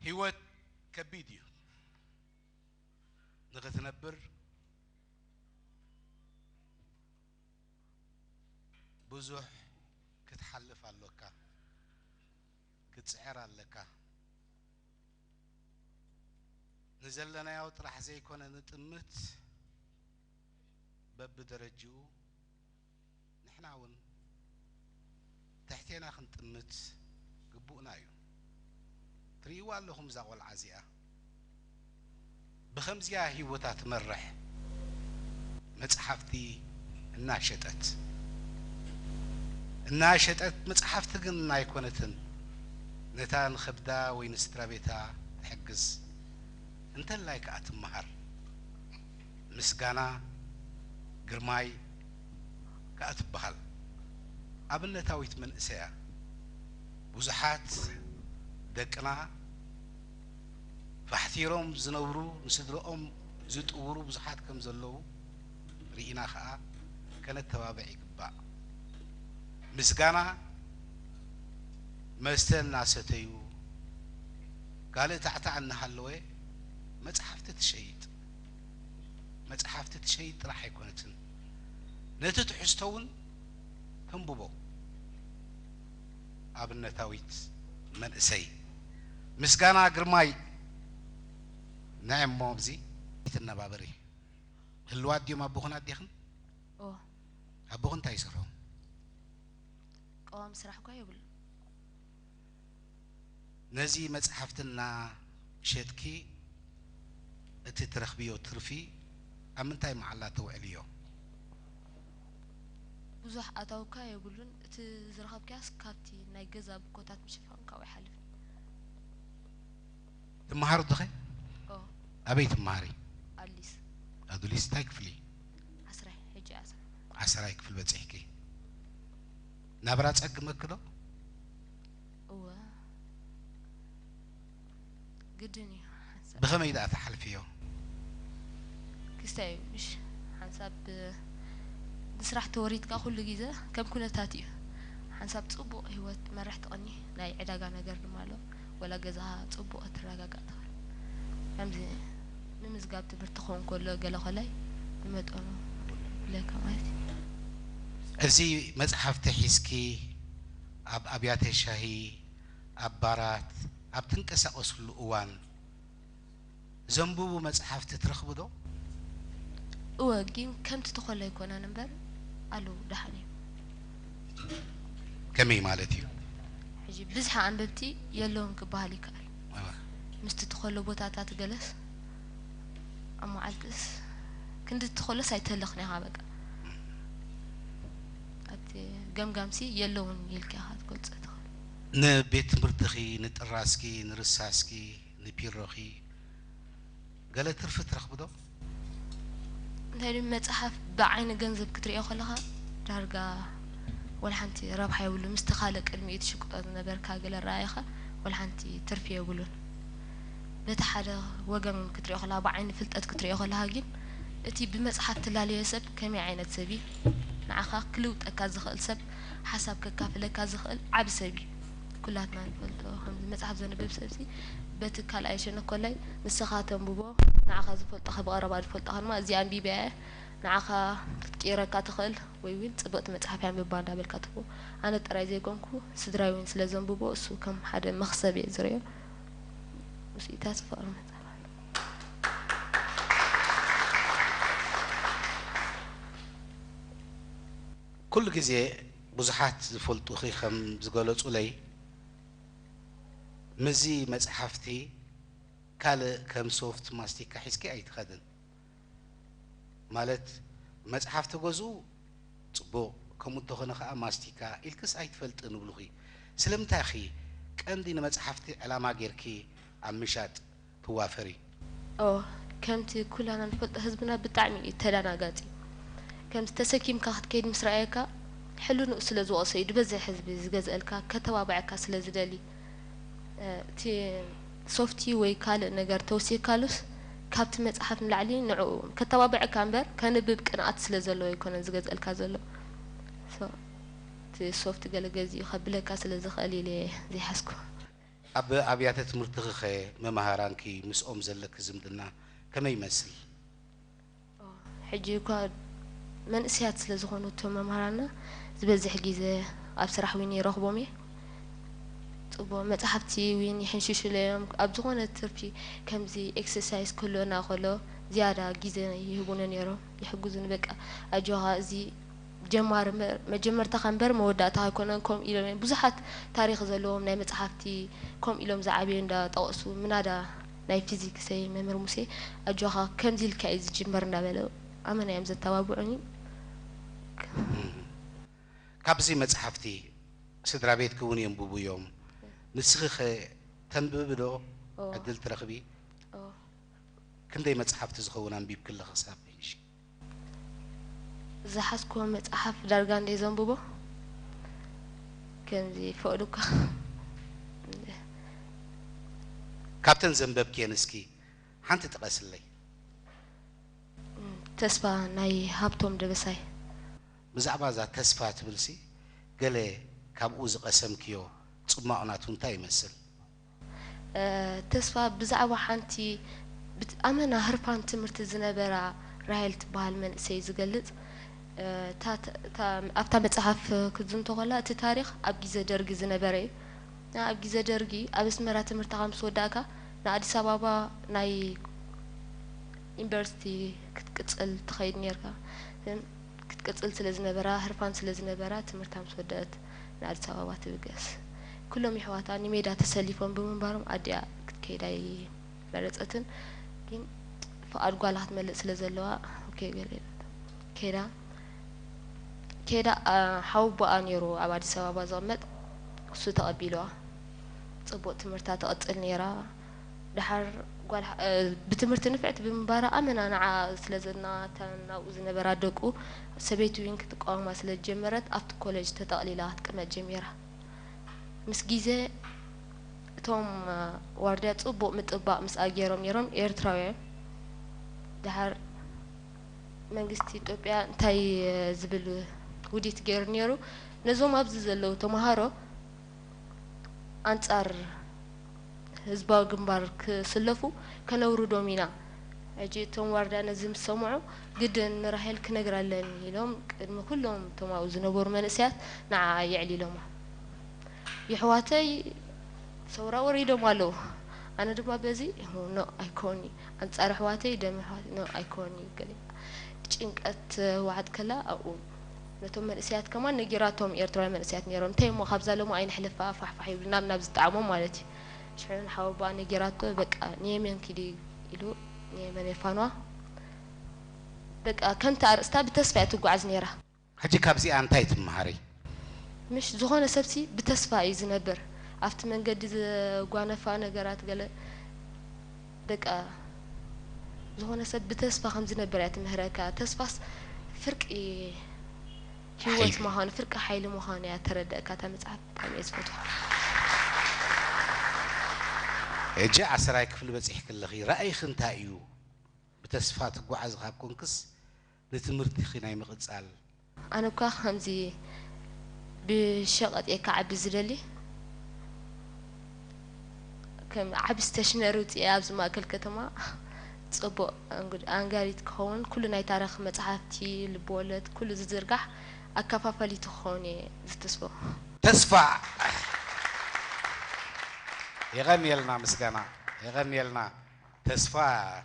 ህይወት ከቢድ እዩ። ንኽትነብር ብዙሕ ክትሓልፍ ኣሎካ፣ ክትጽዕር ኣለካ። ንዘለናዮ ጥራሕ ዘይኮነ ንጥምት፣ በብደረጅኡ ንሕና እውን ትሕቴና ክንጥምት ግቡእና እዩ። ትርእይዋ ኣለኹም እዛ ቆልዓ እዚኣ ብኸምዚኣ ህይወታ ትመርሕ። መጽሓፍቲ እናሸጠት፣ እናሸጠት፣ መጽሓፍቲ ግን ኣይኮነትን ነታ ንኸብዳ ወይ ንስድራ ቤታ ትሕግዝ። እንተላይ ከኣ ትመሃር። ምስጋና ግርማይ ከኣ ትበሃል። ኣብነታዊት መንእሰያ። ብዙሓት ደቅና ፋሕቲሮም ዝነብሩ፣ ንስድረኦም ዝጥውሩ ብዙሓት ከም ዘለዉ ርኢና ከኣ ከነተባብዕ ይግባእ። ምስጋና መስተ እናሰተዩ፣ ካልእ ታዕታዕ እናሃለወ መጽሓፍቲ ትሸይጥ። መጽሓፍቲ ትሸይጥ ጥራሕ ኣይኮነትን፣ ነቲ ትሕዝቶ እውን ተንብቦ። ኣብነታዊት መንእሰይ ምስጋና ግርማይ። ንዒ እሞ ኣብዚ ትነባበሪ። ህልዋት ድዮም ኣቦኽን ኣዴኽን? እወ። ኣቦኽን እንታይ ይሰርሑ? ቀዋሚ ስራሕ እኳ የብሉን። ነዚ መጽሓፍቲ እናሸጥኪ እቲ ትረኽብዮ ትርፊ ኣብ ምንታይ መዓላ ተውዕልዮ? ብዙሕ ኣታዊ እኳ የብሉን። እቲ ዝረኸብክያስ ካብቲ ናይ ገዛ ብኮታት ምሽፋን ካብኡ ኣይሓልፍን። ትመሃሪ ዲኺ? ኦ። ኣበይ ትመሃሪ? ኣዲስ። ኣዱሊስ እንታይ ክፍሊ? ዓስራይ፣ ሕጂ ዓስራይ። ዓስራይ ክፍሊ በጺሕኪ። ናብራ ጸግመኪ ዶ? እወ። ግድን እዩ ሓንሳብ። ብኸመይ ደኣ ትሓልፍዮ? ክስታይ እዩ፣ ምሽ ሓንሳብ ብ-፣ ንስራሕ ተወሪድካ ኩሉ ግዜ ከም ኩነታት እዩ። ሓንሳብ ጽቡቕ ህይወት መራሕ ትቐኒ፣ ናይ ዕዳጋ ነገር ድማ ኣሎ። ወላ ገዛኻ ጽቡቕ ክትረጋጋእ ትኽእል። ከምዚ ምምዝጋብ ትምህርቲ ክኸውን ከሎ ገለ ኮላይ ብመጠኑ ይብለካ ማለት እዩ። እዚ መጽሓፍቲ ሒዝኪ ኣብ ኣብያተ ሻሂ፣ ኣብ ባራት፣ ኣብ ትንቀሳቐስሉ እዋን ዘንብቡ መጽሓፍቲ ትረኽቢ ዶ? እወ፣ ግን ከምቲ ተኾሎ ኣይኮነን እምበር ኣለዉ ደሓን እዮም። ከመይ ማለት እዩ? ሕጂ ብዝሒ ኣንበብቲ የለውን ክበሃል ይከኣል። እወ። ምስቲ ተኾሎ ቦታታት ገለስ ኣብ መዓልትስ ክንዲ ተኾሎስ ኣይትህለኽን ኢኻ በቃ። ኣብቲ ገምጋምሲ የለውን ኢልካ ኢኻ ትገልጾ ትኽእል። ንቤት ትምህርትኺ፣ ንጥራስኪ፣ ንርሳስኪ፣ ንፒሮኺ ገለ ትርፊ ትረኽቢ ዶ? እንታይ ድዩ፣ መጽሓፍ ብዓይኒ ገንዘብ ክትርእዮ ከለኻ ዳርጋ ወላ ሓንቲ ረብሓ የብሉን። ምስቲ ካልእ ቅድሚኡ ትሽቅጦ ዝነበርካ ገለ ረኣይኻ ወላ ሓንቲ ትርፊ የብሉን። በቲ ሓደ ወገን እውን ክትርእዮ ከለኻ፣ ብዓይኒ ፍልጠት ክትርእዮ ከለኻ ግን እቲ ብመጽሓፍ ትላለዮ ሰብ ከመይ ዓይነት ሰብ እዩ? ንዓኻ ክልውጠካ ዝኽእል ሰብ፣ ሓሳብ ከካፍለካ ዝኽእል ዓቢ ሰብ እዩ። ኩላትና ንፈልጦ ከምዚ መጽሓፍ ዘንብብ ሰብሲ በቲ ካልኣይ ሸነኽ ኮላይ ንስኻ ተንብቦ፣ ንዓኻ ዝፈልጦኻ ብቐረባ ዝፈልጦኻ ድማ እዚ ኣንቢበያ እየ፣ ንዓኻ ክትቅይረካ ትኽእል ወይ እውን ጽብቕቲ መጽሓፍ እያ ኣንብባ እንዳበልካ ትህቦ። ኣነ ጥራይ ዘይኮንኩ ስድራይ እውን ስለ ዘንብቦ እሱ ከም ሓደ መኽሰብ እየ ዝርእዮ። ምስኡ ተስፋ መጽሓፍ ኣሎ። ኩሉ ግዜ ብዙሓት ዝፈልጡኺ ከም ዝገለጹለይ፣ ምስዚ መጽሓፍቲ ካልእ ከም ሶፍት ማስቲካ ሒዝኪ ኣይትኸድን። ማለት መጽሓፍ ትገዝኡ ጽቡቕ፣ ከምኡ እንተኾነ ኸኣ ማስቲካ ኢልክስ ኣይትፈልጥን ይብሉኺ። ስለምንታይ ኢኺ ቀንዲ ንመጽሓፍቲ ዕላማ ጌርኪ ኣብ ምሻጥ ትዋፈሪ? ኦ፣ ከምቲ ኩላና ንፈልጦ ህዝብና ብጣዕሚ እዩ ተደናጋጺ። ከምዚ ተሰኪምካ ክትከይድ ምስ ረኣየካ ሕልንኡ ስለ ዝወቕሶ እዩ ዝበዝሕ ህዝቢ ዝገዝአልካ፣ ከተባብዐካ ስለ ዝደሊ። እ፣ እቲ ሶፍቲ ወይ ካልእ ነገር ተወሲኽካሉስ ካብቲ መጽሓፍ ንላዕሊ ንዕኡ ከተባብዐካ እምበር ከንብብ ቅንኣት ስለ ዘለዎ ኣይኮነን ዝገዝአልካ ዘሎ። ሶ፣ እቲ ሶፍቲ ገለ ገዚኡ ከብለካ ስለ ዝኽእል ኢለ እየ ዘይሓዝኩ። ኣብ ኣብያተ ትምህርትኺኸ መምሃራንኪ ምስኦም ዘለኪ ዝምድና ከመይ ይመስል? ሕጂ እኳ መንእሰያት ስለ ዝኾኑ እቶም መምሃራና ዝበዝሕ ግዜ ኣብ ስራሕ እውን ይረኽቦም እየ። ጽቡቕ መጽሓፍቲ እውን ይሕንሽሽለዮም። ኣብ ዝኾነ ትርፊ ከምዚ ኤክሰርሳይዝ ክህልወና ከሎ ዝያዳ ግዜ ይህቡኒ ነይሮም፣ ይሕግዙኒ። በቃ ኣጆኻ እዚ ጀማሪ እምበር መጀመርታኻ እምበር መወዳእታኻ ኣይኮነን። ከምኡ ኢሎም እዮም ብዙሓት ታሪኽ ዘለዎም ናይ መጽሓፍቲ ከምኡ ኢሎም ዝዓበዩ እንዳጠቐሱ ምናዳ ናይ ፊዚክሰይ መምህር ሙሴ ኣጆኻ ከምዚ ኢልካ እዩ ዝጅመር እንዳበለ ኣመና እዮም ዘተባብዑኒ። ካብዚ መጽሓፍቲ ስድራ ቤትኪ እውን የንብቡ እዮም። ንስኺ ኸ ተንብቢ ዶ ዕድል ትረኽቢ? ክንደይ መጽሓፍቲ ዝኸውን ኣንቢብኪ ኣለኺ ክሳብ ሕጂ? ዝሓዝኩዎ መጽሓፍ ዳርጋ እንደ ዘንብቦ ከምዚ ፈቕዱካ ካብተን ዘንበብክየን እስኪ ሓንቲ ጥቀስለይ። ተስፋ ናይ ሃብቶም ደበሳይ። ብዛዕባ እዛ ተስፋ ትብልሲ ገለ ካብኡ ዝቐሰምክዮ ጽማቕ ናቱ እንታይ ይመስል? ተስፋ ብዛዕባ ሓንቲ ኣመና ህርፋን ትምህርቲ ዝነበራ ራሄል ትበሃል መንእሰይ ዝገልጽ። ኣብታ መጽሓፍ ክትዝንቶ ከላ እቲ ታሪኽ ኣብ ግዜ ደርጊ ዝነበረ እዩ። ኣብ ግዜ ደርጊ ኣብ ኣስመራ ትምህርትኻ ምስ ወዳእካ ንኣዲስ ኣበባ ናይ ዩኒቨርሲቲ ክትቅጽል ትኸይድ ነርካ። ክትቅጽል ስለ ዝነበራ ህርፋን ስለ ዝነበራ ትምህርታ ምስ ወደአት ንኣዲስ ኣበባ ትብገስ። ኩሎም የሕዋታ ንሜዳ ተሰሊፎም ብምንባሮም ኣዲኣ ክትከይድ ኣይመረጸትን። ግን ፍቓድ ጓላ ክትመልእ ስለ ዘለዋ ኦኬ ገለ ኢላታ። ከይዳ ከይዳ ሓወቦኣ ነይሩ ኣብ ኣዲስ ኣበባ ዝቕመጥ እሱ ተቐቢልዋ። ጽቡቕ ትምህርታ ትቕጽል ነይራ። ደሓር ጓል ብትምህርቲ ንፍዕቲ ብምንባራ ኣመና ንዓ ስለ ዘናታን ናብኡ ዝነበራ ደቁ ሰበይቲ እውን ክትቃወማ ስለ ዝጀመረት ኣብቲ ኮለጅ ተጠቕሊላ ክትቅመጥ ጀሚራ። ምስ ግዜ እቶም ዋርድያ ጽቡቕ ምጥባቕ ምስኣ ገይሮም ነይሮም ኤርትራውያን። ደሓር መንግስቲ ኢትዮጵያ እንታይ ዝብል ውዲት ገይሩ ነይሩ ነዞም ኣብዚ ዘለዉ ተምሃሮ ኣንጻር ህዝባዊ ግንባር ክስለፉ ከነውርዶም ኢና። ሕጂ እቶም ዋርድያ ነዚ ምስ ሰምዑ ግድን ንራሄል ክነግራ ኣለኒ ኢሎም ቅድሚ ኩሎም እቶም ኣብኡ ዝነበሩ መንእሰያት ንዓኣ የዕሊሎማ። የሕዋተይ ሰውራ ወሪዶም ኣለዉ። ኣነ ድማ በዚ ኖ ኣይኮኒ ኣንጻር ኣሕዋተይ ደም ኣሕዋተይ ኖ ኣይኮኒ ገለ ጭንቀት ዋዓጥ ከላ ኣብኡ ነቶም መንእሰያት ከማን ነጊራቶም ኤርትራውያን መንእሰያት ነይሮም እንታይ እሞ ካብዛ ሎሚ ኣይንሕልፋ ፋሕፋሕ ይብሉ ናብ ናብ ዝጠዓሞም ማለት እዩ። ሽሕን ሓወቦኣ ነጊራቶ በቃ ንየመን ኪዲ ኢሉ ንየመን የፋንዋ። በቃ ከምቲ ኣርእስታ ብተስፋ እያ ትጓዓዝ ነይራ። ሕጂ ካብዚኣ እንታይ ትመሃሪ? ምሽ ዝኾነ ሰብሲ ብተስፋ እዩ ዝነብር ኣብቲ መንገዲ ዘጓነፋ ነገራት ገለ በቃ ዝኾነ ሰብ ብተስፋ ከም ዝነብር እያ ትምህረካ። ተስፋስ ፍርቂ ህይወት ምዃኑ ፍርቂ ሓይሊ ምዃኑ እያ ተረደእካ እታ መጽሓፍ። ብጣዕሚ እየ ዝፈትዋ። ሕጂ ዓሰራይ ክፍሊ በጺሕኪ ኣለኺ። ራእይኺ እንታይ እዩ? ብተስፋ ትጓዓዚ ካብ ኮንክስ ንትምህርትኺ ናይ ምቕጻል ኣነ እኳ ከምዚ ብሸቐጥ እየ ክዓቢ ዝደሊ። ከም ዓቢ ስቴሽነሪ ውፅአ ኣብዚ ማእከል ከተማ ፅቡቕ ኣንጋሪት ክኸውን ኩሉ ናይ ታሪኽ መፅሓፍቲ ልብወለድ ኩሉ ዝዝርጋሕ ኣከፋፋሊት ክኸውን እየ ዝትስፎ። ተስፋ የቐንየልና ምስጋና የቐንየልና ተስፋ